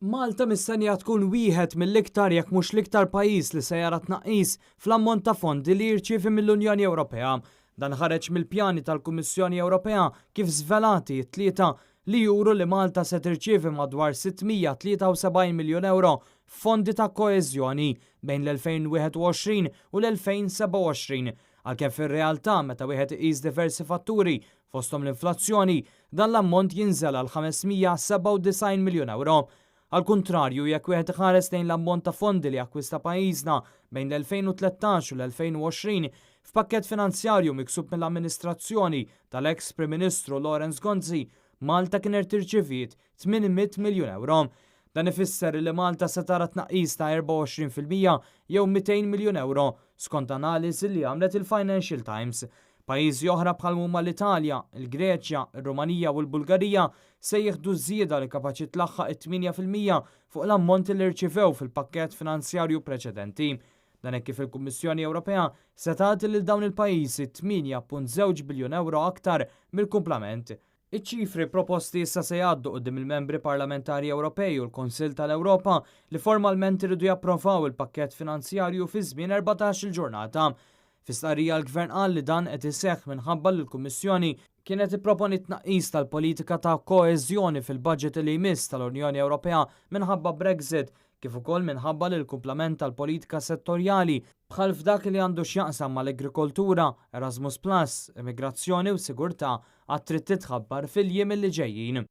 Malta mistennija tkun wieħed mill-iktar jekk mhux l-iktar pajjiż li se jara tnaqqis fl-ammont ta' fondi li jirċievi mill-Unjoni Ewropea. Dan ħareġ mill-pjani tal-Kummissjoni Ewropea kif żvelati t-Tlieta li juru li Malta se tirċievi madwar 673 miljun ewro f'fondi ta' koeżjoni bejn l-2021 u l-2027 għalkemm fir-realtà meta wieħed iqis diversi fatturi fosthom l-inflazzjoni, dan l-ammont jinżel għal 597 miljun ewro. Għall-kuntrarju, jekk wieħed iħares lejn l-ammont ta' fondi li akkwista pajjiżna bejn l-2013 u l-2020 f'pakkett finanzjarju miksub mill-amministrazzjoni tal-eks Prim Ministru Lawrence Gonzi, Malta kienet irċiviet 800 miljun ewro. Dan ifisser li Malta se tara tnaqqis ta' 24% jew 200 miljun ewro skont analiżi li għamlet il-Financial Times. Pajjiżi oħra bħal huma l-Italja, il-Greċja, ir-Rumanija u l-Bulgarija se jieħdu żieda li kapaċi tlaħħaq it-8% fuq l-ammonti li rċivew fil-pakkett finanzjarju preċedenti. Dan hekk kif il-Kummissjoni Ewropea se tagħti lil dawn il-pajjiżi 8.2 biljun ewro aktar mill-kumplament. Iċ-ċifri proposti issa se jgħaddu quddiem il-membri parlamentari Ewropej u l-Kunsill tal-Ewropa li formalment iridu japprovaw il-pakkett finanzjarju fi żmien 14-il ġurnata. Fi stqarrija l-Gvern qal li dan qed iseħħ minħabba li l-Kummissjoni kienet ipproponi tnaqqis tal-politika ta' koeżjoni fil-budget li jmiss tal-Unjoni Ewropea minħabba Brexit kif ukoll minħabba li l-kumplament tal-politika settorjali bħal f'dak li għandu x'jaqsam mal-agrikoltura, Erasmus Plus, immigrazzjoni u sigurtà għad trid titħabbar fil-jiem li ġejjin.